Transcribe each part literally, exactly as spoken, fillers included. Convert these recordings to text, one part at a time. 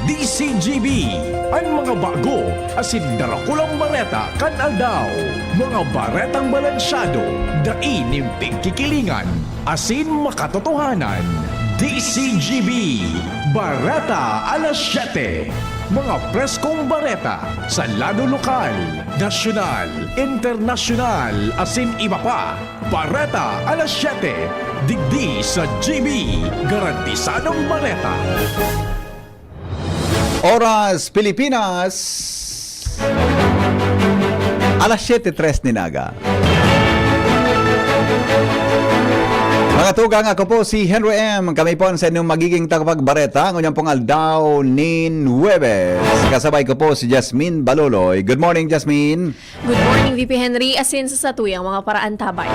D C G B, an mga bago asin darakulang bareta kan aldaw. Mga baretang balansyado, dai nin pigkikilingan asin makatotohanan. D C G B, Bareta Alas Siyete. Mga preskong bareta sa lado lokal, nasyonal, internasyonal, asin iba pa. Bareta Alas Siyete, digdi sa G B, garantisadong bareta. Oras Pilipinas, alas siyete tres nin aga. Mga tugang, ako po si Henry M. Kami po ang sa inyong magiging tagapagbareta ngunyan pong aldaw nin Huwebes. Kasabay ko po si Jasmine Baloloy. Good morning, Jasmine. Good morning, V P Henry. Asin sa satuyang mga paraantabay.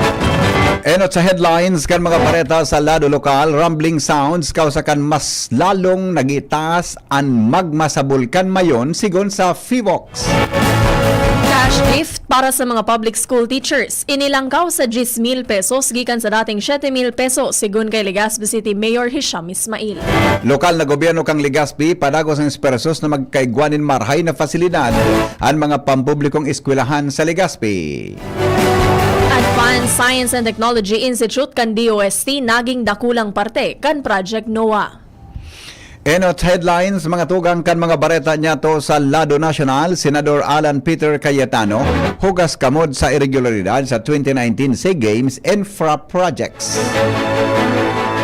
Enot sa headlines kan mga bareta sa lado lokal, rumbling sounds kausa kan mas lalong nagitaas an magma sa Bulkan Mayon, sigon sa PHIVOLCS. Cash gift para sa mga public school teachers. Inilangkaw sa diyes mil pesos gikan sa dating siyete mil pesos, sigon kay Legazpi City Mayor Hisham Ismail. Lokal na gobyerno kan Legazpi padagos an esfuerzos na magkaigwa nin marahay na pasilidad an mga pampublikong eskwelahan sa Legazpi. Advanced Science and Technology Institute kan D O S T naging dakulang parte kan Project NOAH. Enot headlines, mga tugang kan mga bareta niyato sa lado nasyonal, Senador Alan Peter Cayetano, hugas kamot sa iregularidad sa twenty nineteen SEA Games infra projects.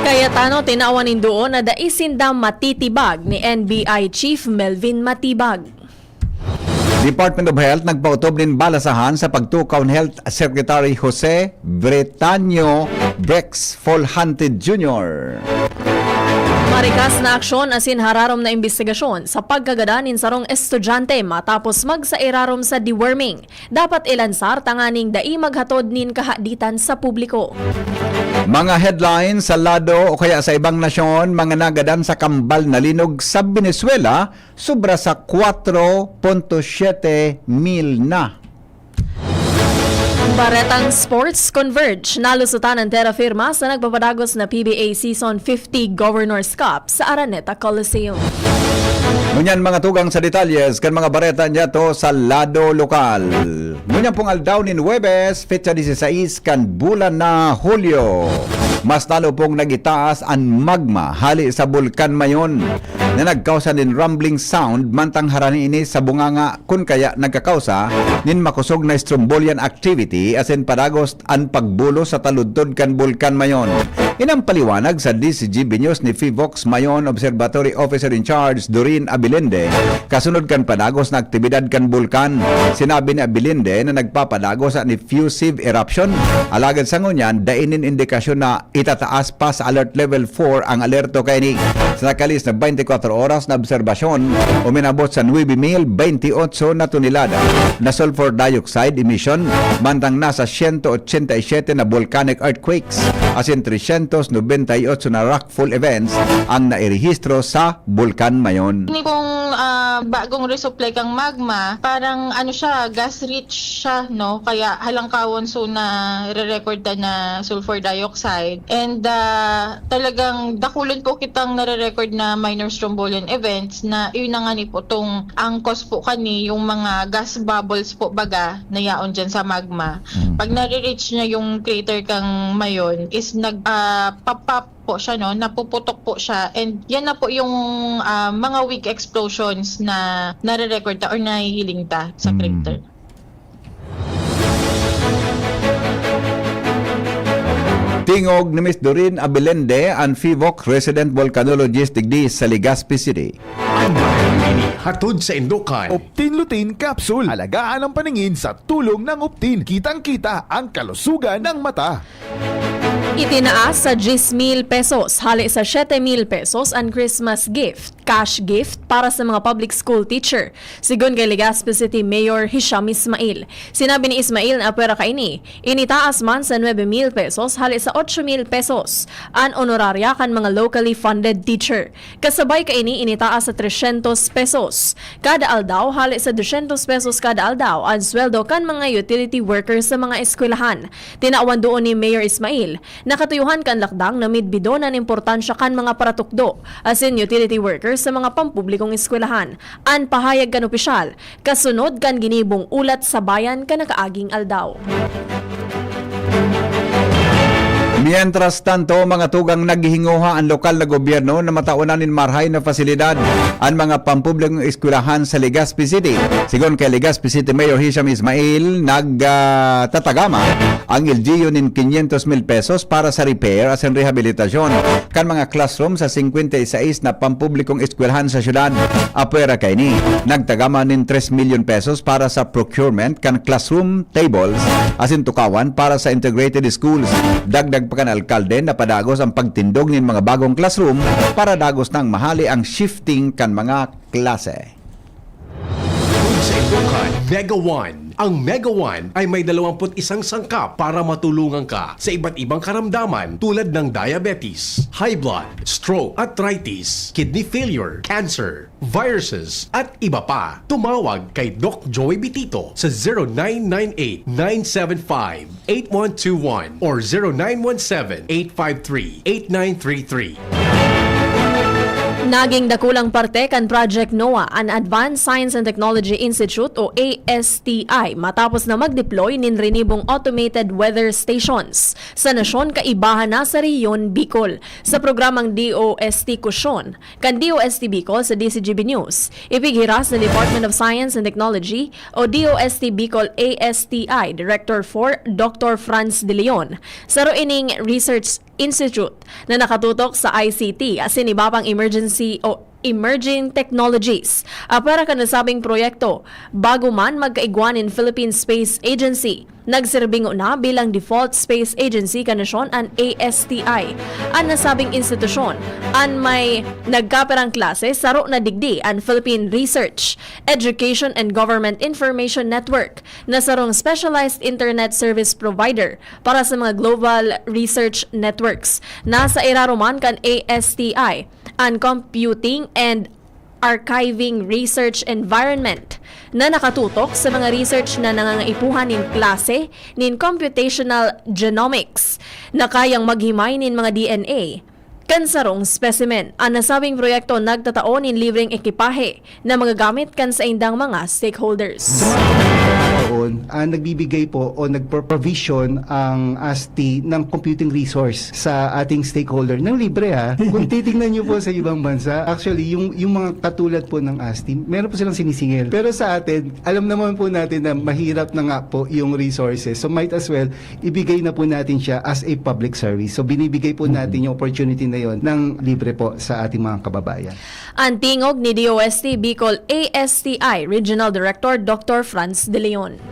Cayetano tinawan nin duon na dai sinda matitibag ni N B I Chief Melvin Matibag. Department of Health nagpaotob nin balasahan sa pagtukaw ni Health Secretary Jose Bretanio Brex Folhante Junior. Marikas na aksyon asin hararom na imbestigasyon sa pagkagadan nin sarong estudyante matapos magsairarom sa deworming. Dapat ilansar tanganing dai maghatod nin kahaditan sa publiko. Mga headlines sa lado o kaya sa ibang nasyon, mga nagadan sa kambal na linog sa Venezuela, sobra sa kwatro punto siyete mil na. Baretang Sports Converge, nalusutan ang terra firma sa nagpapadagos na P B A Season fifty Governor's Cup sa Araneta Coliseum. Ngunyan mga tugang sa detalyes kan mga bareta niyato sa lado lokal. Ngunyan pong aldaw nin Huwebes, petsa dieciséis kan bulan na Hulyo. Mas lalo pong nagitaas an magma hali sa Bulkan Mayon na nagkausa nin rumbling sound mantang harani ini sa bunganga kun kaya nagkakausa nin makosog na strombolian activity asin padagos an pagbulos sa taludtod kan Bulkan Mayon. Ining paliwanag sa D C G B News ni PHIVOLCS Mayon Observatory Officer in Charge Doreen Abilinde kasunod kan padagos na aktibidad kan bulkan. Sinabi ni Abilinde na nagpapadagos an effusive eruption, alagad sa ngunyan dai nin indikasyon na itataas pa sa Alert Level four ang alerto kaini. Sa nakalis na twenty-four oras na obserbasyon, uminabot sa nuebe mil twenty-eight na tonelada na sulfur dioxide emission, mantang nasa siyento otsenta y siyete na volcanic earthquakes asin tresyentos nobenta y otso na rockfall events ang nairehistro sa Bulkan Mayon. Ini pong, ah, bagong resupply kang magma, parang ano siya, gas rich siya, no? Kaya halangkawon so nare-record ta na sulfur dioxide. And, ah, talagang dakulon po kitang nare-record na minor strombolian events na yun na nga ni po tong angkos po kani yung mga gas bubbles po baga na yaon dyan sa magma. Mm. Pag nare-reach niya yung crater kang Mayon is nag, ah, pop-up po siya, no? Napuputok po siya. And yan na po yung, ah, mga weak explosions na nare-record ta or nahihiling ta sa Mm. crater. Tingog ni Miss Doreen Abelende, an PHIVOLCS resident volcanologist digdi sa Legazpi City. Ang mga ini hatod sa Indokan. Optin Lutein Capsule. Alagaan ang paningin sa tulong ng Optin. Kitang-kita ang kalusugan ng mata. Itinaas sa diyes mil pesos, hali sa siyete mil pesos an Christmas gift, cash gift, para sa mga public school teacher, sigon kay Legazpi City Mayor Hisham Ismail. Sinabi ni Ismail na apwera kaini, initaas man sa nuebe mil pesos, hali sa otso mil pesos, an honorarya kan mga locally funded teacher. Kasabay kaini, initaas sa tresyentos pesos kada aldaw, hali sa dusyentos pesos kada aldaw, an sweldo kan mga utility workers sa mga eskwelahan. Tinawan duon ni Mayor Ismail Nakatuyuhan kan lakdang na midbidon an importansya kan mga paratukdo asin utility workers sa mga pampublikong eskwelahan. An pahayag kan opisyal, kasunod kan ginibong ulat sa bayan kan nakaaging aldaw. Mientras tanto, mga tugang, naghihinguha an lokal na gobyerno na matawan na nin marahay na pasilidad an mga pampublikong eskwelahan sa Legazpi City. Sigon kay Legazpi City Mayor Hisham Ismail, nagtatagama ang L G U nin quinientos mil pesos para sa repair asin rehabilitasyon kan mga classroom sa singkwenta y seis na pampublikong eskwelahan sa syudad. Apwera kaini, nagtagama nin tres milyon pesos para sa procurement kan classroom tables asin tukawan para sa integrated schools. Dagdag pa kan alkalde na padagos ang pagtindog nin mga bagong classroom para dagos nang mahali ang shifting kan mga klase. Kung sa Ilocano, Mega One. Ang Mega One ay may dalawampu't isang sangkap para matulungan ka sa iba't ibang karamdaman tulad ng diabetes, high blood, stroke, arthritis, kidney failure, cancer, viruses, at iba pa. Tumawag kay Doc Joey Bitito sa zero nine nine eight, nine seven five, eight one two one or zero nine one seven, eight five three, eight nine three three. Naging dakulang parte kan Project NOAA an Advanced Science and Technology Institute o A S T I matapos na mag-deploy nin rinibong automated weather stations sa nasyon kaibahan na sa rehiyon Bicol. Sa programang D O S T Kusyon kan D O S T Bicol sa D C G B News, ipighiras ni Department of Science and Technology o D O S T Bicol A S T I Director four Doctor Franz De Leon, saro ining research institute na nakatutok sa I C T asin iba pang emergency o emerging technologies. Apwera kan nasabing proyekto, bago man magkaigwa nin Philippine Space Agency, nagserbi ngona bilang default space agency kan nasyon an A S T I. An nasabing institusyon, an may nagkapirang klase, saro na digdi an Philippine Research, Education and Government Information Network, na sarong specialized internet service provider para sa mga global research networks. Nasa iraro man kan A S T I an Computing and Archiving Research Environment na nakatutok sa mga research na nangangaipuhan nin klase nin computational genomics na kayang maghimay nin mga D N A kan sarong specimen. An nasabing proyekto nagtatao nin libreng ekipahe na magagamit kan saindang mga stakeholders. Doon, ah, nagbibigay po o nagpo-provision ang ASTI ng computing resource sa ating stakeholder ng libre, ha. Kung titingnan niyo po sa ibang bansa, actually, yung, yung mga katulad po ng ASTI, meron po silang sinisingil. Pero sa atin, alam naman po natin na mahirap na nga po yung resources. So might as well, ibigay na po natin siya as a public service. So binibigay po natin yung opportunity na yon ng libre po sa ating mga kababayan. An tingog ni D O S T Bicol A S T I Regional Director Doctor Franz De Leon.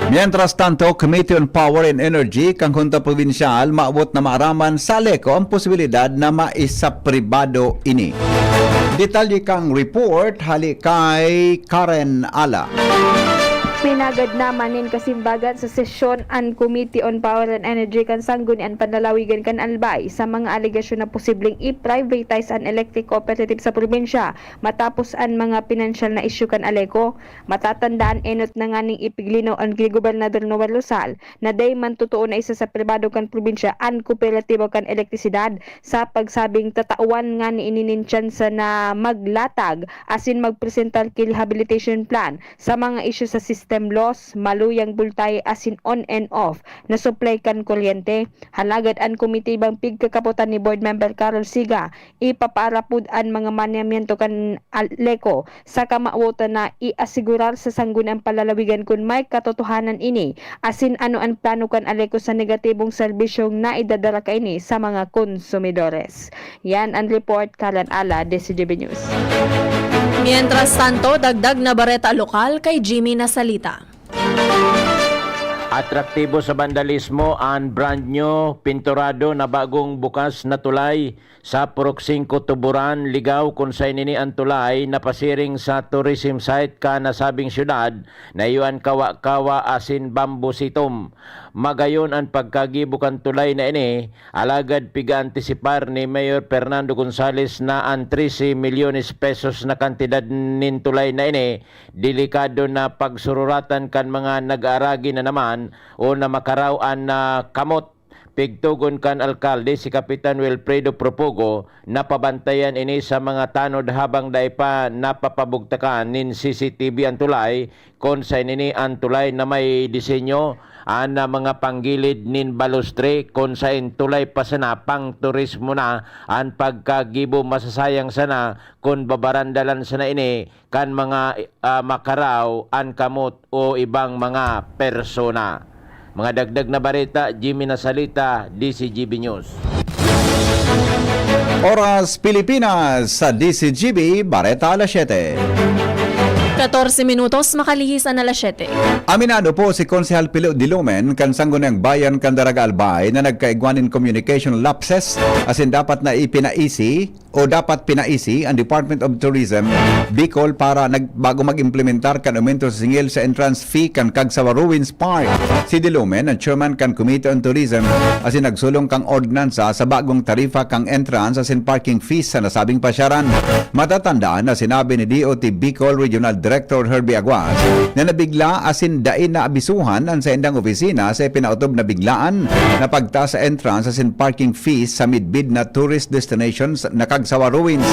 Mientras tanto, Committee on Power and Energy kan Junta Probinsyal maabot na maaraman sa ALECO ang posibilidad na maisapribado ini. Detalye kang report hali kay Karen Ala. Pinagad naman nin kasimbagan sa sesyon an Committee on Power and Energy kan Sangguniang Panlalawigan kan Albay sa mga alegasyon na posibleng i-privatize an electric cooperative sa probinsya matapos an mga pinansyal na isyu kan ALECO. Matatandaan, enot na nganing ipiglinaw an ki Gobernador Noel Rosal na dai man totoo na isasapribado kan probinsya an kooperatiba kan elektrisidad, sa pagsabing tatawan ngani ini nin tsansa na maglatag asin magpresentar ki rehabilitation plan sa mga isyu sa system loss, maluyang boltahe asin on and off na supply kan kuryente. Halagad an komitibang pigkakapotan ni Board Member Carol Siga, ipapaarapod an mga manamiento kan ALECO sa kamawotan na iasigurar sa Sangguniang Panlalawigan kun may katotohanan ini, asin ano an plano kan ALECO sa negatibong serbisyong naidadara kaini sa mga konsumidores. Yan ang report, Karen Ala, D C G B News. Mientras tanto, dagdag na bareta lokal kay Jimmy Nasalita. Atraktibo sa bandalismo an brand new pinturado na bagong bukas na tulay sa Purok singko Tuburan, Ligao, kun saen ini an tulay napasiring sa tourism site kan nasabing syudad na iyo an kawa-kawa asin bamboo sitom. Magayon an pagkagibo kan tulay na ini, alagad piga-antisipar ni Mayor Fernando Gonzales na an trese milyones pesos na kantidad nin tulay na ini delikado na pagsururatan kan mga nag-aaragi na naman o namakaraw an, ah, kamot. Pigtugon kan alkalde si Kapitan Wilfredo Propogo na pabantayan ini sa mga tanod habang dai pa napapabugtakan nin C C T V an tulay, kun saen ini an tulay na may disenyo an mga panggilid nin balustre, kun saen tulay pa sana pang turismo na an pagkagibo, masasayang sana kun babarandalan sana ini kan mga, ah, makaraw, an kamot o ibang mga persona. Mga dagdag na bareta, Jimmy Nasalita, D C G B News. Oras Pilipinas sa D C G B, Bareta alas siyete. Katorse minutos, makalihis an alas siyete. Aminado po si Konsehal Pilo Dilumen kan Sangguniang Bayan kan Daraga Albay na nagkaigwa nin communication lapses asin dapat na ipinaisi o dapat pinaisi ang Department of Tourism Bicol para nag-, bago mag-implementar kan aumento sa singil sa entrance fee kan Cagsawa Ruins Park. Si Dilumen, ang chairman kan Committee on Tourism, asin nagsulong kan ordinansa sa bagong tarifa kan entrance asin parking fees sa nasabing pasyaran. Matatandaan na sinabi ni D O T Bicol Regional Director Herbie Aguas na nabigla asin dai naabisuhan an saindang opisina sa ipinautob na biglaan na pagtaas sa entrance asin parking fees sa midbid na tourist destinations na Cagsawa Ruins.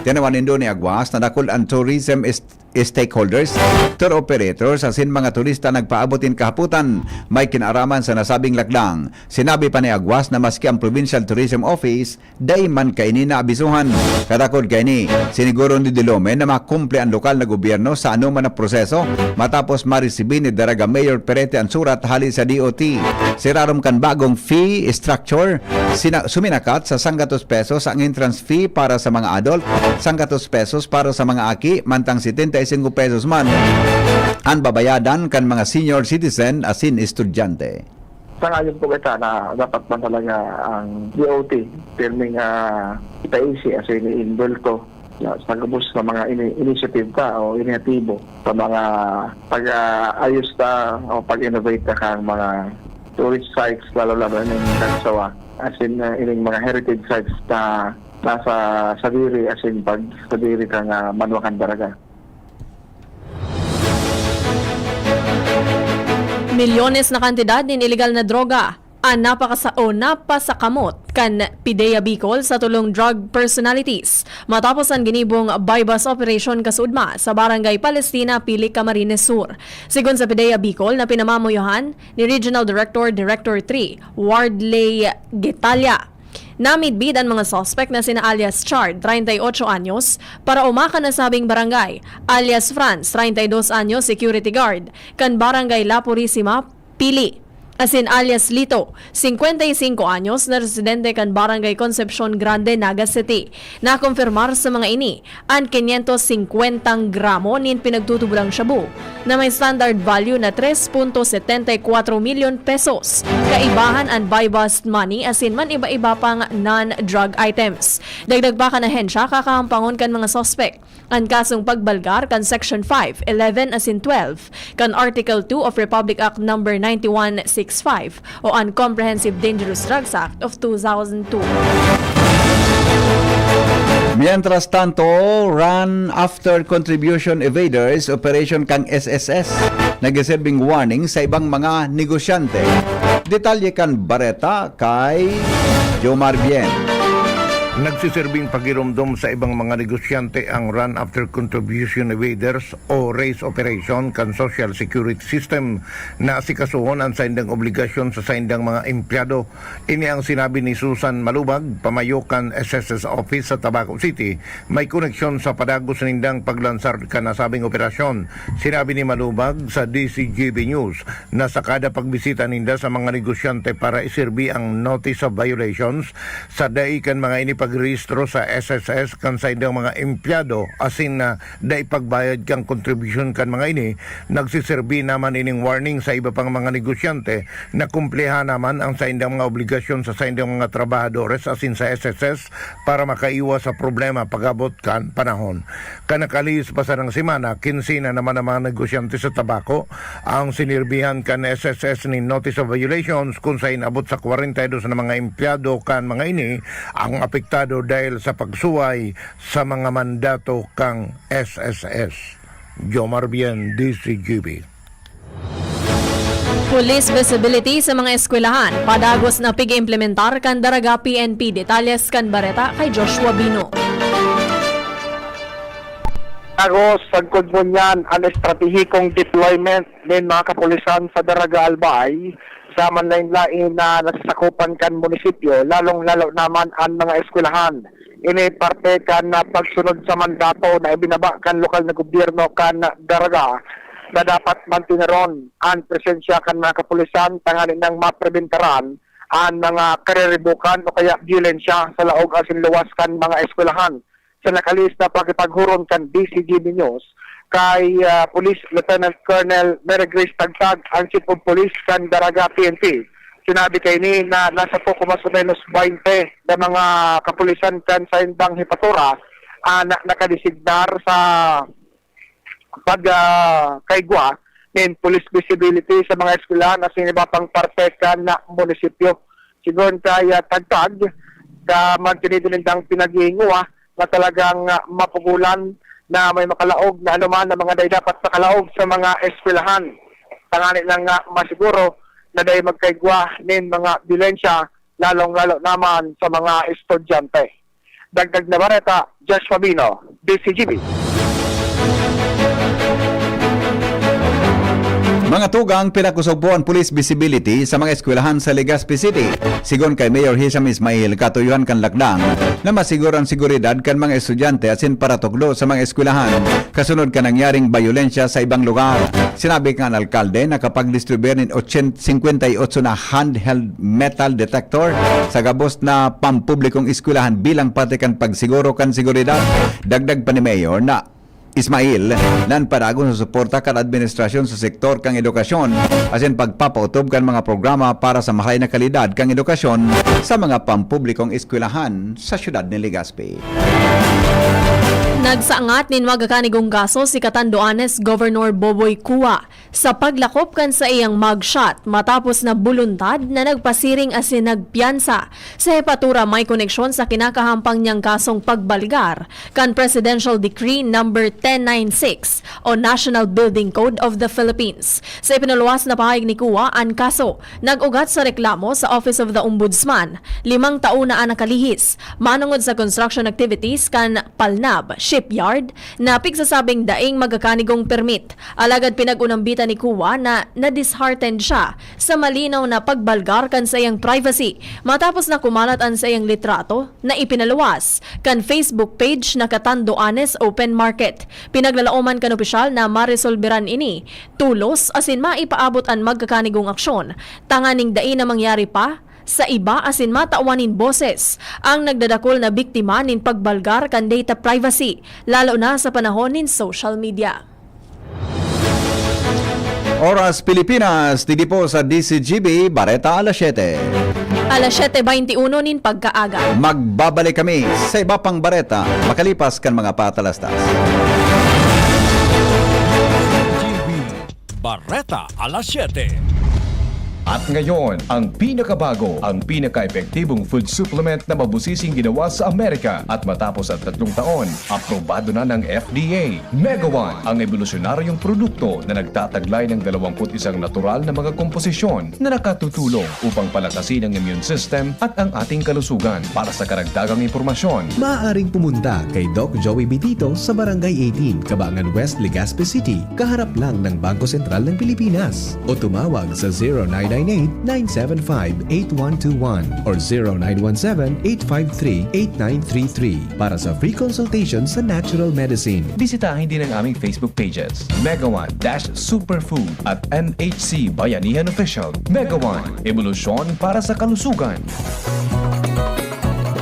Tinawan nindo ni Aguas na dakul an tourism is-, stakeholders, tour operators asin mga turista nagpaabot nin kahapotan may kinaaraman sa nasabing lakdang. Sinabi pa ni Aguas na maski ang Provincial Tourism Office, dai man kaini naabisuhan. Katakod kaini, siniguro ni Dilumen na makumple ang lokal na gobyerno sa anoman na proseso matapos maresibi ni Daraga Mayor Perete an surat hali sa D O T. Sa irarom kan bagong fee structure, sina-, suminakat sa sanggatos pesos ang entrance fee para sa mga adult, sanggatos pesos para sa mga aki, mantang setenta y cinco pesos man an babayadan kan mga senior citizen asin estudyante. Sangayon po kita na dapat man talaga ang D O T, pirming, ah, ipaisi asin iindulto na sa gabos na mga ini-, initiative ta o iniatibo sa mga pag-aayos ta o pag-innovate ta kang mga tourist sites, lalo-lalo ining Cagsawa, asin, ah, ining mga heritage sites na nasa sadiri asin pagsadiri kang, ah, banwa kan Daraga. Milyones na kantidad nin ilegal na droga an napakasa-, o napasakamot kan PDEA Bicol sa tulong drug personalities matapos an ginibong buy-bust operation kasuodma sa Barangay Palestina, Pili, Camarines Sur. Sigon sa PDEA Bicol na pinamamayohan ni Regional Director, Director three, Wardley Getalia, namidbid an mga suspek na sina alias Chard, treinta y ocho anyos, paraoma kan nasabing barangay, alias Franz, treinta y dos anyos, security guard kan Barangay La Purisima, Pili, asin alias Lito, cincuenta y cinco anyos, na residente kan Barangay Concepcion Grande, Naga City. Nakompirmar sa mga ini an quinientos cincuenta gramo nin pinagtutubolang shabu na may standard value na tres punto setenta y kuwatro milyon pesos. Kaibahan an buy-bust money asin man iba-iba pang non-drug items. Dagdag pa kan ahensya, kakahampangon kan mga suspek an kasong pagbalgar kan Section five, eleven asin twelve kan Article two of Republic Act Number ninety-one six five o an Comprehensive Dangerous Drugs Act of two thousand two. Mientras tanto, run after contribution evaders operation kan S S S nagsiserbing warning sa ibang mga negosyante. Detalye kan bareta kay Jomar Bien. Nagsiserbing pagiromdom sa ibang mga negosyante ang run after contribution evaders o race operation kan Social Security System na asikasuhon an saindang obligasyon sa saindang mga empleyado. Ini ang sinabi ni Susan Malubag, pamayo kan S S S office sa Tabaco City, may koneksyon sa padagos nindang paglansar kan nasabing operasyon. Sinabi ni Malubag sa D C G B News na sa kada pagbisita ninda sa mga negosyante para iserbi ang notice of violations, sa dai kan mga ini pagrehistro sa S S S kan saindang mga empleyado asin na dai pagbayad kan kontribusyon kan mga ini, nagsiserbi naman ining warning sa iba pang mga negosyante na kumpleha naman ang saindang mga obligasyon sa saindang mga trabahadores asin sa S S S para makaiwas sa problema pag-abot kan panahon. Kan nakalihis pa sanang semana, kinse na naman ang mga negosyante sa tabako ang sinirbihan kan S S S nin notice of violations, kun sain abot sa kwarenta y dos na mga empleyado kan mga ini ang apektado dahil sa pagsuway sa mga mandato kan S S S. Jomar Bien, D C G B. Police visibility sa mga eskwelahan, padagos na pig-implementar kan Daraga P N P. Detalles kan bareta kay Joshua Bino. Dagos, sagkod ngunyan an estratehikong deployment nin mga kapulisan sa Daraga Albay sa manlaen-laen na nasasakupan kan munisipyo, lalong-lalo naman an mga eskwelahan. Ini parte kan pagsunod sa mandato na ibinaba kan lokal na gobyerno kan Daraga na dapat manteneron an presensya kan mga kapulisan tanganing mapribentaran an mga kariribukan o kaya byolensya sa laog asin luwas kan mga eskwelahan. Sa nakalihis na pakikipaghuron kan D C G B News kay, ah, Police Lieutenant Colonel Mary Grace Tagtag, ang Chief of Police kan Daraga P N P, sinabi kaini na nasa poko mas o menos baynte na mga kapulisan kan saindang hepatura ang nakadesignar sa pag, ah, kaigwa nin police visibility sa mga eskwelahan asin iba pang parte kan munisipyo. Sigon kay, ah, Tagtag, ka magtinido nindang pinag-iinguha na talagang, ah, mapugulan na may makalaog na anoman na mga dai dapat makalaog sa mga eskwelahan. Tanganing nga masiguro na dai magkaigwa nin mga byolensya, lalong-lalo naman sa mga estudyante. Dagdag na bareta, Josh Fabino, D C G B. Mga tugang, pinakusog po ang police visibility sa mga eskwelahan sa Legazpi City. Sigon kay Mayor Hisham Ismail, katuyohan kan lakdang na masiguro ang seguridad kan mga estudyante asin paratukdo sa mga eskwelahan kasunod kan nangyaring bayolensya sa ibang lugar. Sinabi kan alkalde na kapag-distribuyar nin ochenta, singkwenta y otso na handheld metal detector sa gabos na pampublikong eskwelahan bilang parte kan pagsiguro kan seguridad. Dagdag pa ni Mayor na Ismail, nan padagos na suporta kan administrasyon sa sektor kan edukasyon asin pagpapautob kan mga programa para sa mahay na kalidad kan edukasyon sa mga pampublikong eskwelahan sa siyudad ni Legazpi. Nagsangat nin magakanigong kaso si Catanduanes Governor Boboy Cua sa paglakop kan saiyang mugshot matapos na buluntad na nagpasiring asin nagpiyansa sa hepatura may koneksyon sa kinakahampang niyang kasong pagbalgar kan Presidential Decree Number ten ninety-six o National Building Code of the Philippines. Sa ipinaluwas na pahayag ni Cua, an kaso nag-ugat sa reklamo sa Office of the Ombudsman, limang taon na an nakalihis, manongod sa construction activities kan Palnab Shipyard na pigsasabing daing magakanigong permit. Alagad pinag-unambitan ni Cua na na-disheartened siya sa malinaw na pagbalgar kan saiyang privacy matapos na kumalat an saiyang litrato na ipinaluwas kan Facebook page na Catanduanes Open Market. Pinaglalaoman kan opisyal na maresolberan ini tolos asin maipaabot an magkakanigong aksyon tanganing dai na mangyari pa sa iba asin matawan nin boses ang nagdadakul na biktima nin pagbalgar kan data privacy, lalo na sa panahon nin social media. Oras Pilipinas, digdi po sa D C G B, Bareta alas siyete. Alas siyete baynti uno nin pagkaaga. Magbabalik kami sa iba pang bareta makalipas kan mga patalastas. Bareta alas siyete. At ngayon, ang pinakabago, ang pinaka-epektibong food supplement na mabusising ginawa sa Amerika at matapos ang tatlong taon, aprobado na ng F D A. Megawan, ang ebolusyonaryong produkto na nagtataglay ng dalawampu't isang natural na mga komposisyon na nakatutulong upang palakasin ang immune system at ang ating kalusugan. Para sa karagdagang impormasyon, maaaring pumunta kay Doc Joey Bitito sa Barangay eighteen, Kabangan West, Legazpi City, kaharap lang ng Bangko Sentral ng Pilipinas. O tumawag sa zero nine nine eight, nine seven five, eight one two one or zero nine one seven, eight five three, eight nine three three para sa free consultation sa natural medicine. Bisitahin din ang aming Facebook pages, Megawan dash Superfood at M H C Bayanihan Official. Megawan, ebolusyon para sa kalusugan.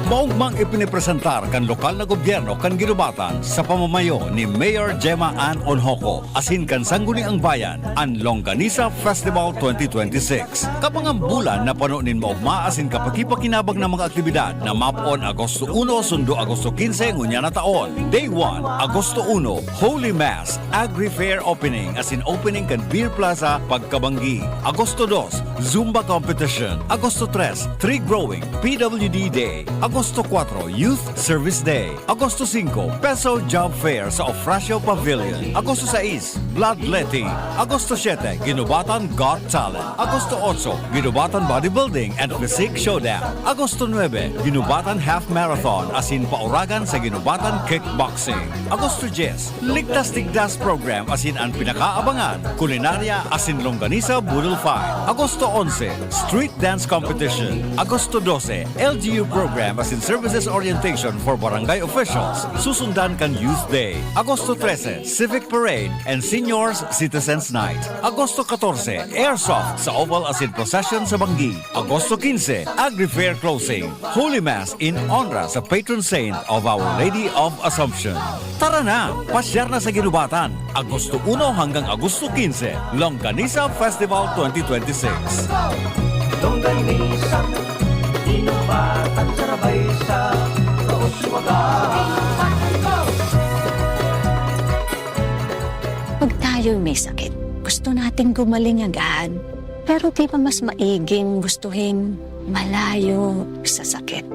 Maugmang ipinipresentar kan lokal na gobyerno kan Guinobatan sa pamamayo ni Mayor Gemma Ann Onhoco asin kan Sangguniang Bayan an Longganisa Festival twenty twenty-six. Kabangang bulan na pano nin maogma asin kapakipakinabang na mga aktibidad na mapoon Agosto uno sundo Agosto quince ngunyan na taon. Day one, Agosto uno, Holy Mass, Agri Fair Opening asin opening kan Beer Plaza pagkabanggi. Agosto dos, Zumba Competition. Agosto tres, Tree Growing, P W D Day. Agosto kwatro, Youth Service Day. Agosto singko, PESO Job Fair sa Ofracio Pavilion. Agosto sais, Bloodletting. Agosto siyete, Ginubatan Got Talent. Agosto otso, Ginubatan Bodybuilding and Physique Showdown. Agosto nuebe, Ginubatan Half Marathon asin pauragan sa Ginubatan Kickboxing. Agosto dyes, Ligtas Tigdas Program asin an pinakaabangan, kulinarya asin longganisa boodle fight. Agosto onse, Street Dance Competition. Agosto dose, L G U Program asin Services Orientation for Barangay Officials. Susundan kan Youth Day. Agosto trese, Civic Parade and Seniors Citizens Night. Agosto katorse, Airsoft sa Oval asin Procession sa Banggi. Agosto kinse, Agri-Fair Closing. Holy Mass in honra sa patron saint of Our Lady of Assumption. Tara na! Pasyar na sa Ginubatan! Agosto uno hanggang Agosto kinse, Longganisa Festival twenty twenty-six. Longganisa, Ginubatan, sarabay sa Kauswagan. Pag tayo'y may sakit, gusto nating gumaling agad. Pero di ba mas maiging gustuhin malayo sa sakit?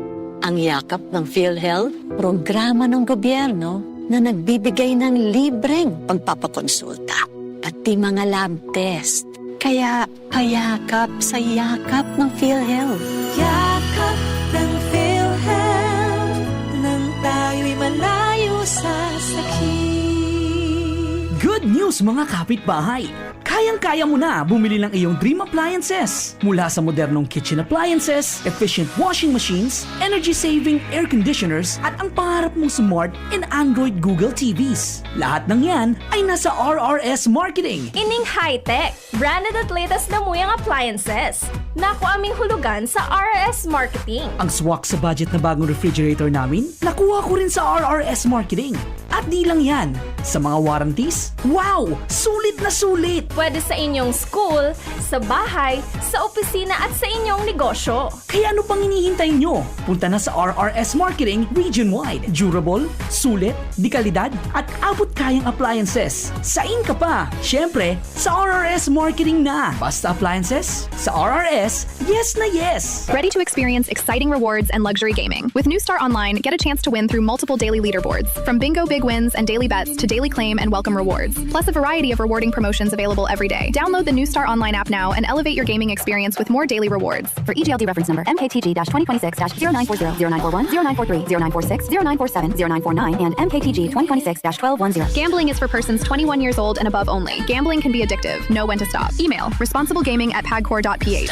Ang Yakap ng PhilHealth, programa ng gobyerno na nagbibigay ng libreng pagpapakonsulta, pati mga lab test. Kaya payakap sa Yakap ng PhilHealth. Yakap ng PhilHealth, nang tayo'y malayo sa sakit. Good news, mga kapitbahay! Kayang-kaya mo na bumili ng iyong dream appliances. Mula sa modernong kitchen appliances, efficient washing machines, energy-saving air conditioners, at ang pangarap mong smart and Android Google T Vs. Lahat ng yan ay nasa R R S Marketing. Ining high-tech, branded at latest na muyang appliances. Naku aming hulugan sa R R S Marketing. Ang swak sa budget na bagong refrigerator namin, nakuha ko rin sa R R S Marketing. At di lang yan, sa mga warranties, wow! Sulit na sulit! Pwede sa inyong school, sa bahay, sa opisina at sa inyong negosyo. Kaya ano pang hinihintay nyo? Punta na sa R R S Marketing region-wide. Durable, sulit, dekalidad, at abot-kayang appliances. Sain ka pa? Siyempre, sa R R S Marketing na. Basta appliances, sa R R S, yes na yes! Ready to experience exciting rewards and luxury gaming? With New Star Online, get a chance to win through multiple daily leaderboards, from bingo big wins and daily bets to daily claim and welcome rewards, plus a variety of rewarding promotions available every day. Download the New Star Online app now and elevate your gaming experience with more daily rewards. For E G L D reference number, M K T G twenty twenty-six dash zero nine four zero, zero nine four one, zero nine four three, zero nine four six, zero nine four seven, zero nine four nine, and M K T G twenty twenty-six dash twelve one zero. Gambling is for persons twenty-one years old and above only. Gambling can be addictive. Know when to stop. Email responsiblegaming at pagcor dot p h.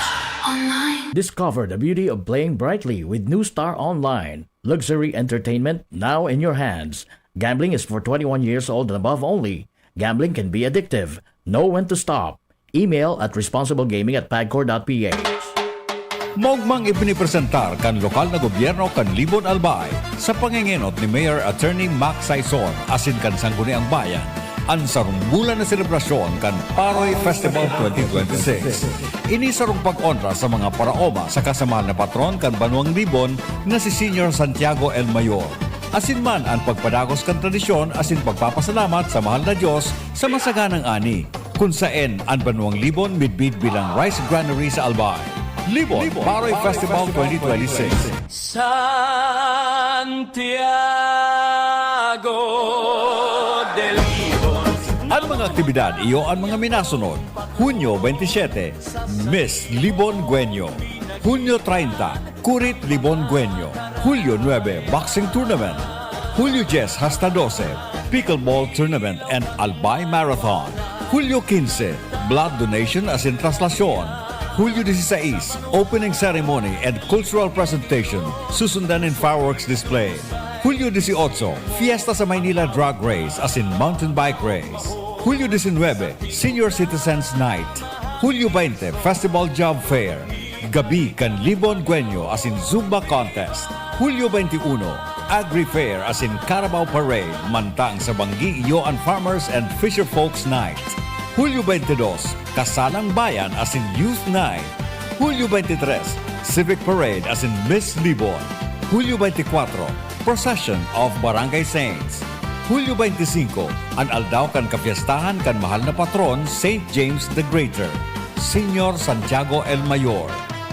Discover the beauty of playing brightly with New Star Online. Luxury entertainment now in your hands. Gambling is for twenty-one years old and above only. Gambling can be addictive. Know when to stop. Email at responsiblegaming at pagcor dot p h. Maogmang ipinipresentar kan lokal na gobyerno kan Libon, Albay, sa pangengenot ni Mayor Attorney Mac Saison asin kan Sangguniang Bayan, an sarong bulan na selebrasyon kan Paroy Festival twenty twenty-six. Ini sarong pag-onra sa mga paraoma saka sa mahal na patron kan Banwang Libon na si Señor Santiago el Mayor. Asin man an pagpadagos kan tradisyon asin pagpapasalamat sa mahal na Dios sa masaganang ani, kun saen an Banwang Libon midbid bilang rice granary sa Albay. Libon, Libon Paroy Festival twenty twenty-six. Santiago de Libon. An mga aktibidad iyo an mga minasunod: Hunyo twenty-seven, Miss Libon Guenyo. Hunyo treinta, Kurit Libon Guenyo. Hulyo nuebe, Boxing Tournament. Hulyo dyes hasta dose, Pickleball Tournament and Albay Marathon. Hulyo quince, Blood Donation asin Traslasyon. Hulyo dieciséis, Opening Ceremony and Cultural Presentation, susundan nin fireworks display. Hulyo dieciocho, Fiesta sa Maynila Drag Race asin Mountain Bike Race. Hulyo diecinuebe, Senior Citizens Night. Hulyo veinte, Festival Job Fair. Gabi kan Libon Guenyo asin Zumba Contest. Hulyo veintiuno, Agri Fair asin Carabao Parade, mantang sa Banggi iyo an Farmers and Fisher Folks Night. Hulyo veintidós, Kasalang Bayan asin Youth Night. Hulyo veintitrés, Civic Parade asin Miss Libon. Hulyo veintikwatro, Procession of Barangay Saints. Hulyo veinticinco, an aldaw kan kapiestahan kan mahal na patron, Saint James the Greater, Señor Santiago el Mayor.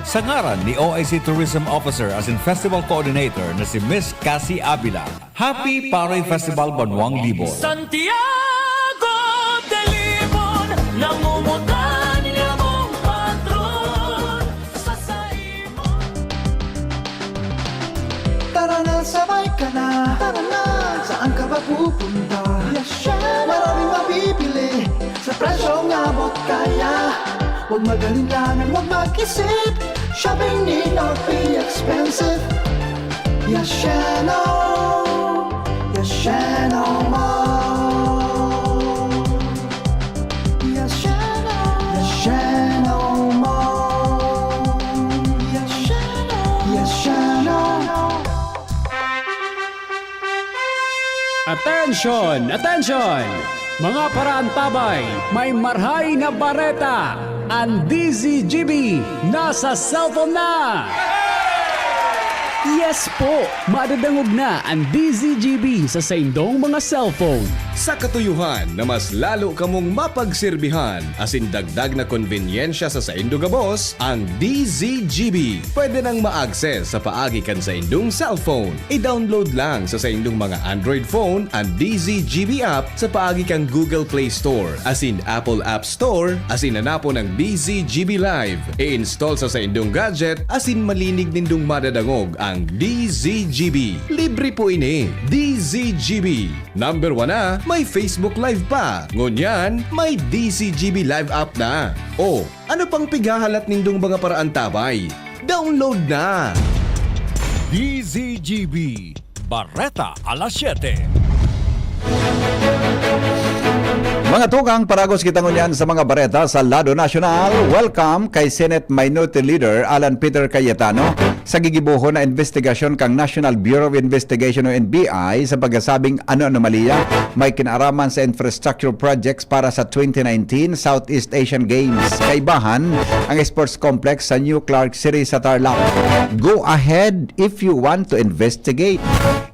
Sa ngaran ni O I C Tourism Officer asin Festival Coordinator na si Miss Cassie Avila, Happy Paroy Festival Banwang Libon! Santiago de Libon, nangungutan niya mong patron sa saimo. Tara na, sabay ka na. Tara na, saan ka ba pupunta? Maraming mabibili sa presyong abot kaya. Huwag mag-alinlangan, huwag mag-isip. Shopping need not be expensive. Yasheno, Yasheno Mall. Yasheno, Yasheno Mall. Yasheno, Yasheno. Attention! Attention! Mga paraantabay, may marhay na bareta! Ang D Z G B nasa cellphone na! Yes po! Madadangog na ang D Z G B sa saindong mga cellphone. Sa katuyuhan na mas lalo kamong mapagserbihan asin dagdag na konbenyensya sa saindo gabos, ang D Z G B pwede nang ma-access sa paagi kan saindong cellphone. I-download lang sa saindong mga Android phone an D Z G B app sa paagi kan Google Play Store asin Apple App Store asin hanapon ang D Z G B Live. I-install sa saindong gadget asin malinig nindong madadangog ang D Z G B. Libre po ini. D Z G B. Number one na, may Facebook Live pa. Ngunyan, may D Z G B Live app na. O, ano pang pighahalat nindong mga paraantabay? Download na! D Z G B, Bareta alas siyete. Mga tugang, paragos kita ngunyan sa mga bareta sa lado nasyonal. Welcome kay Senate Minority Leader Alan Peter Cayetano sa gigibohon na investigasyon kan National Bureau of Investigation o N B I sa pagkasabing ano anomalya may kinaaraman sa infrastructure projects para sa twenty nineteen Southeast Asian Games. Kaibahan ang sports complex sa New Clark City sa Tarlac. Go ahead if you want to investigate.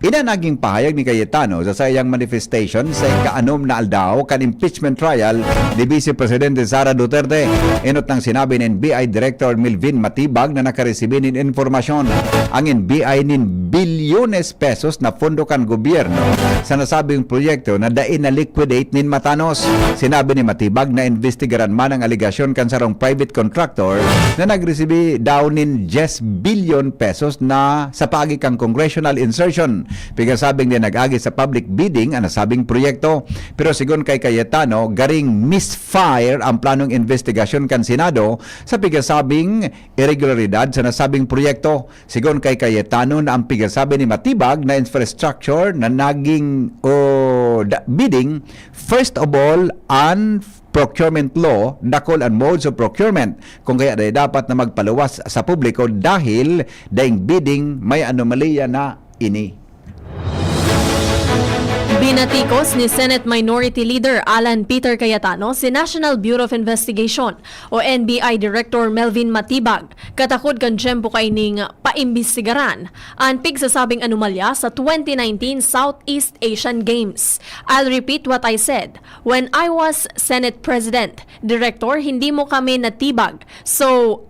Ina naging pahayag ni Cayetano sa saiyang manifestation sa ika-anom na aldaw kan impeachment trial ni Vice Presidente Sara Duterte. Enot nang sinabi ni N B I Director Melvin Matibag na nakaresibi nin impormasyon ang N B I nin bilyones pesos na pondo kan gobyerno sa nasabing proyekto na dai na-liquidate nin matanos. Sinabi ni Matibag na imbestigaran man ang alegasyon kan sarong private contractor na nagresibi daw nin diyes bilyon pesos na sa paagi kan congressional insertion. Pigasabing din nag-agi sa public bidding ang nasabing proyekto. Pero sigon kay Cayetano, garing misfire ang planong investigasyon kan Senado sa pigasabing irregularidad sa nasabing proyekto. Sigon kay Cayetano na ang pigasabi ni Matibag na infrastructure na naging o da- bidding, first of all, an procurement law, dakul an modes of procurement, kung kaya dai dapat na magpaluwas sa publiko dahil daing bidding may anomalya na ini. Binatikos ni Senate Minority Leader Alan Peter Cayetano si National Bureau of Investigation o N B I Director Melvin Matibag katakod kan tiyempo kaining paimbestigaran an pigsasabing anomalya sa twenty nineteen Southeast Asian Games. I'll repeat what I said when I was Senate President. Director, hindi mo kami natibag. So,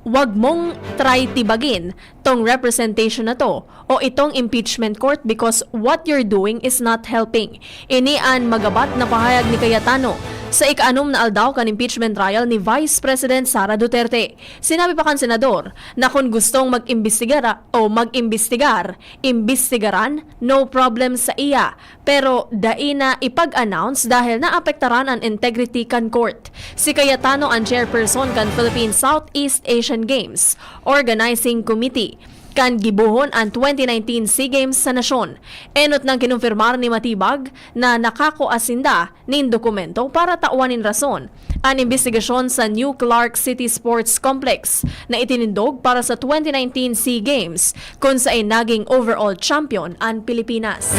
wag mong try tibagin tong representation na to o itong impeachment court because what you're doing is not helping. Ini an magabat na pahayag ni Cayetano sa ika-anom na aldaw kan impeachment trial ni Vice President Sara Duterte. Sinabi pa kan senador na kung gustong mag-imbestigar o mag-imbestigar, imbestigaran, no problem sa iya. Pero dai na ipag-announce dahil naapektaran an integrity kan court. Si Cayetano an chairperson kan Philippine Southeast Asian Games Organizing Committee kan gibohon an twenty nineteen SEA Games sa nasyon. Enot nang kinumpirmar ni Matibag na nakakua sinda nin dokumento para tawan nin rason an imbestigasyon sa New Clark City Sports Complex na itinindog para sa twenty nineteen SEA Games, kun saen naging overall champion an Pilipinas.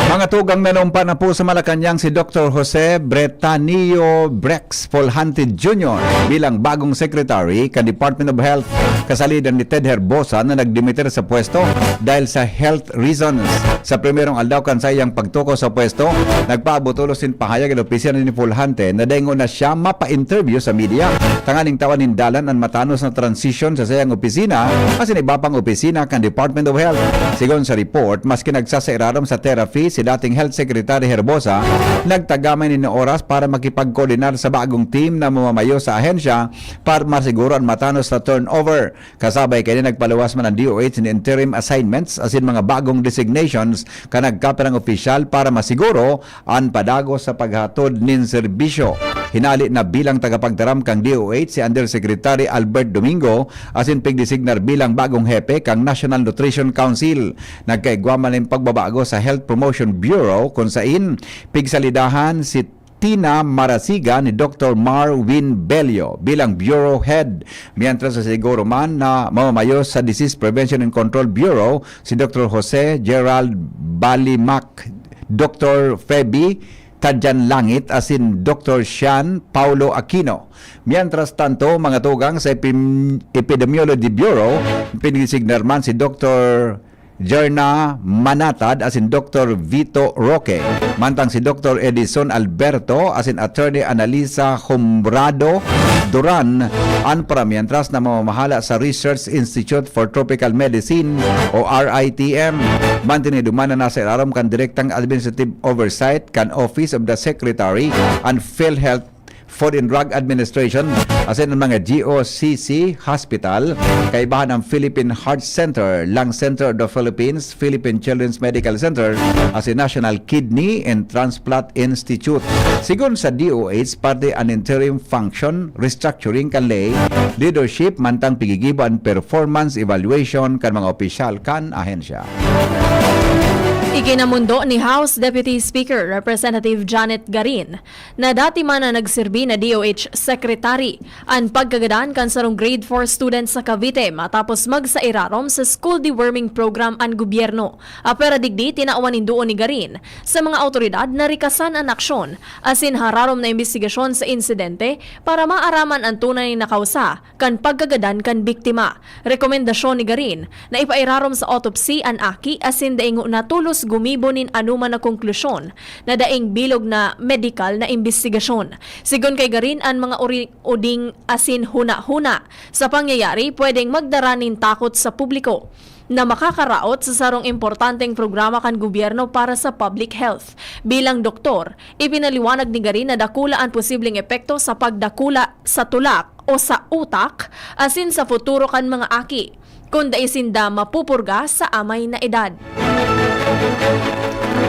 Mga tugang, nanumpa na po sa Malacañang si Doctor Jose Bretanio Brex Folhante Junior bilang bagong secretary kan Department of Health, kasalidan ni Ted Herbosa na nagdimitir sa pwesto dahil sa health reasons. Sa primerong aldaw kan saiyang pagtukaw sa pwesto, nagpaabot tolos nin pahayag an opisina ni Folhante na dai ngona siya mapa-interview sa media tanganing tawan nin dalan an matanos na transisyon sa saiyang opisina asin iba pang opisina kan Department of Health. Sigon sa report, maski nagsasairarom sa therapy si dating Health Secretary Herbosa, nagtagamay nin oras para makipagkoordinar sa bagong team na mamamayo sa ahensya para masiguro an matanos na turnover. Kasabay kaini, nagpaluwas man an D O H nin interim assignments asin mga bagong designations kan nagkapirang opisyal para masiguro an padagos sa paghatod nin serbisyo. Hinali na bilang tagapagtaram kan D O H si Undersecretary Albert Domingo asin pigdesignar bilang bagong hepe kan National Nutrition Council. Nagkaigwa man nin pagbabago sa Health Promotion Bureau, kun sain pigsalidahan si Tina Marasiga ni Doctor Marwin Bello bilang Bureau Head, mientras sa siguro man na mamamayo sa Disease Prevention and Control Bureau si Doctor Jose Gerald Balimac, Doctor Feby Tadyan Langit asin Doctor Sean Paulo Aquino. Mientras tanto, mga tugang, sa Epim-, Epidemiology Bureau, pinisignar man si Doctor Jerna Manatad asin Doctor Vito Roque, mantang si Doctor Edison Alberto asin Attorney Analisa Humbrado Duran an paramientras na mamamahala sa Research Institute for Tropical Medicine o R I T M. Mantinido man na nasa irarom kan direktang administrative oversight kan Office of the Secretary an PhilHealth, Food and Drug Administration, asin an mga G O C C hospital, kaibahan ang Philippine Heart Center, Lung Center of the Philippines, Philippine Children's Medical Center, asin National Kidney and Transplant Institute. Sigon sa D O H, parte an interim function restructuring kan ley, leadership, mantang pigigibo an performance evaluation kan mga opisyal kan ahensya. Ikinamundo ni House Deputy Speaker Representative Janet Garin na dati man na nagsirbi na D O H Secretary an pagkagadan kan sarong grade four student sa Cavite matapos magsairarom sa school deworming program an gobyerno. Apwera digdi, tinawan nin duon ni Garin sa mga awtoridad na rikasan an aksyon asin hararom na imbestigasyon sa insidente para maaraman an tunay na kausa kan pagkagadan kan biktima. Rekomendasyon ni Garin na ipairarom sa autopsy an aki asin dai ngona tolos gumibo nin anoman na konklusyon na daing bilog na medikal na imbestigasyon. Sigon kay Garin, an mga uri-, uding asin huna-huna sa pangyayari pwedeng magdara nin takot sa publiko na makakaraot sa sarong importanteng programa kan gobyerno para sa public health. Bilang doktor, ipinaliwanag ni Garin na dakula an posibleng epekto sa pagdakula sa tulak o sa utak asin sa futuro kan mga aki kun dai sinda mapupurga sa amay na edad.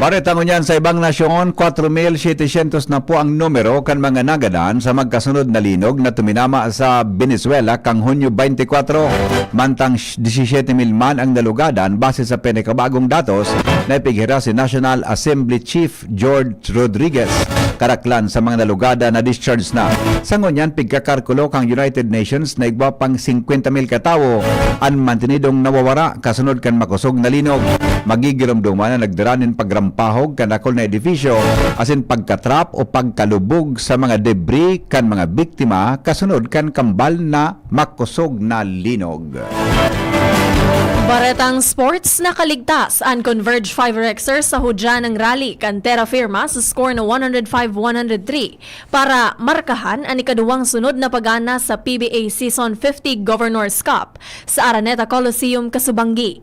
Bareta ngunyan sa ibang nasyon, kwatro mil setecientos na po ang numero kan mga nagadan sa magkasunod na linog na tuminama sa Venezuela kan Hunyo twenty-four, mantang disisyete mil man ang nalugadan base sa pinakabagong datos na ipighiras ni National Assembly Chief George Rodriguez. Karaklan sa mga nalugadan na discharge na. Sa ngunyan, pigkakarkulo kan United Nations na igwa pang singkwenta mil katawo an mantinidong nawawara kasunod kan makosog na linog. Magigiromdoman na nagdara nin pagrampahog kan dakul na edifisyo asin pagkatrap o pagkalubog sa mga debris kan mga biktima kasunod kan kambal na makosog na linog. Baretang sports, nakaligtas an Converge five Rexers sa hudya ng rally kan Terra Firma sa score na one hundred five one hundred three para markahan an ikaduwang sunod na pagana sa P B A Season fifty Governor's Cup sa Araneta Coliseum, Casubangui.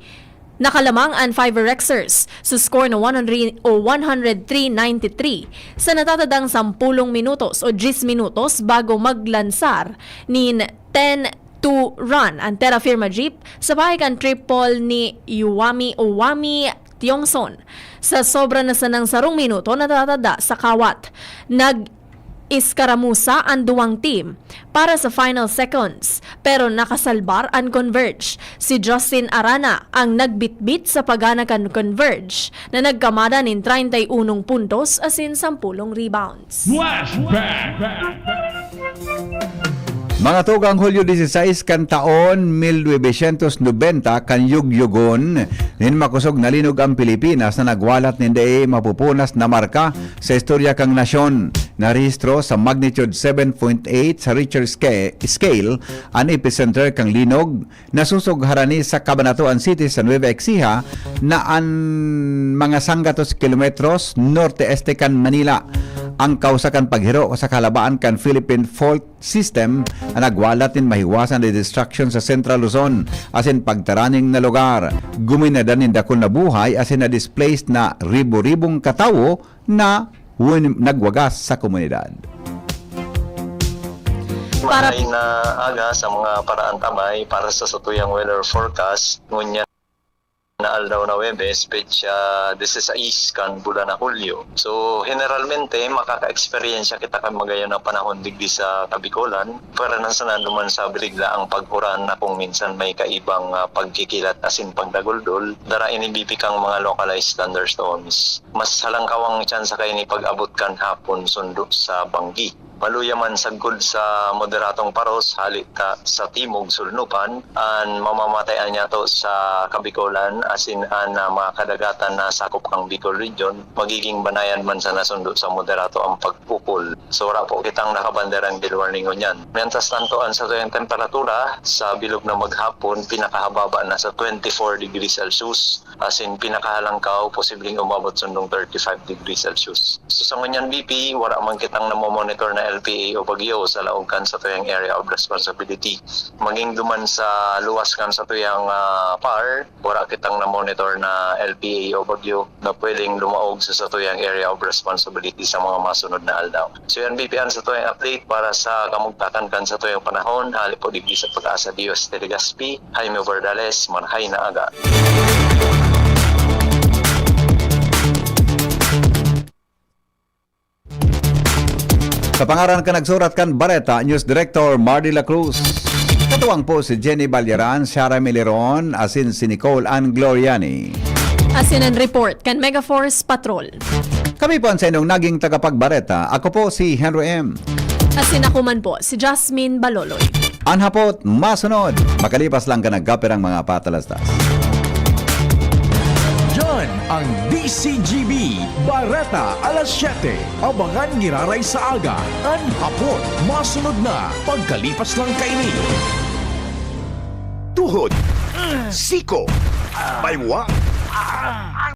Nakalamang an five Rexers sa score na one hundred o one hundred three ninety-three sa natatadang sampulong minutos o diyes minutos bago maglansar nin ten two run an Terra Firma Jeep sa pahay kan triple ni Yuami Uwami Tiongson. Sa sobra na sanang sarong minuto, natatada sa kawat. Nag-iskaramusa an duwang team para sa final seconds, pero nakasalbar an Converge. Si Justin Arana ang nagbitbit sa pagana kan Converge, na nagkamada nin treinta y unong puntos asin sampulong rebounds. Flashback! Mga tugang, Hulyo dieciséis kan taon mil novecientos nobenta kan yugyogon nin makosog na linog ang Pilipinas na nagwalat nin dai mapupunas na marka sa istorya kan nasyon. Narehistro sa magnitude seven point eight sa Richter sca-, scale an epicenter kan linog. Nasusog harani sa Cabanatuan City sa Nueva Ecija na an mga sanggatos kilometros norte-este kan Manila. Ang kausa kan paghiro sa kahalabaan kan Philippine Fault System an nagwalat nin mahiwasan na destruction sa Central Luzon asin pagtaraning na lugar. Guminadan nin dakul na buhay asin na-displaced na ribo-ribong katawo na win-, nagwagas sa komunidad. Para Maray na aga sa mga paraantabay para sa satuyang weather forecast. Ngunyan na aldaw na Huwebes, petsa disisais kan bulan na Hulyo. So, generalmente, makaka-eksperyensya kita kan magayon na panahon digdi sa Kabikolan. Pero nasa naduman sa biligla ang pag-uran na kung minsan may kaibang, ah, pagkikilat asin pagdaguldol, dara ini bibikang mga localized thunderstorms. Mas halangkaw ang tsansa kaini pag-abot kan hapon sundo sa banggi. Maluya man sagkod sa moderatong paros hali ta sa timog sulnupan, an mamamatayan niyato sa Kabikolan asin an, ah, mga kadagatan na sakop kan Bicol Region, magiging banayan man sana sundo sa moderato ang pagpukol. So, wala po kitang nakabanderang gale warning ngunyan. Mientras tanto, an satuyang temperatura sa bilog na maghapon, pinakahababa na sa twenty-four degrees Celsius. Asin pinakahalangkaw, posibleng umabot sundong thirty-five degrees Celsius. So, sa ngunyan, B P, wala man kitang namomonitor na L P A o bagyo sa laog kan satuyang area of responsibility. Maging duman sa luwas kan satuyang, ah, PAR, wala kitang namonitor na L P A o bagyo na pwedeng lumaog sa satuyang area of responsibility sa mga masunod na aldaw. So, yan, B P, an satuyang update para sa kamugtakan kan satuyang panahon. Hali po digdi sa Pag-asa D O S T Legazpi, Jaime Bordales, Marhay na Aga. Sa pangaran kan nagsurat kan bareta, News Director Mardy La Cruz. Katuwang po si Jenny Balyaran, Sarah Miliron, asin si Nicole Ann Gloriani. Asin an report kan Megaforce Patrol. Kami po an saindong naging tagapagbareta. Ako po si Henry M. Asin ako man po, si Jasmine Baloloy. An hapot, masunod. Makalipas lang kan nagkapirang mga patalastas. Yan ang D C G B, Bareta alas siyete. Abangan giraray sa aga. An hapot, masunod na. Pagkalipas lang kaini. Tuhod, siko, baywa,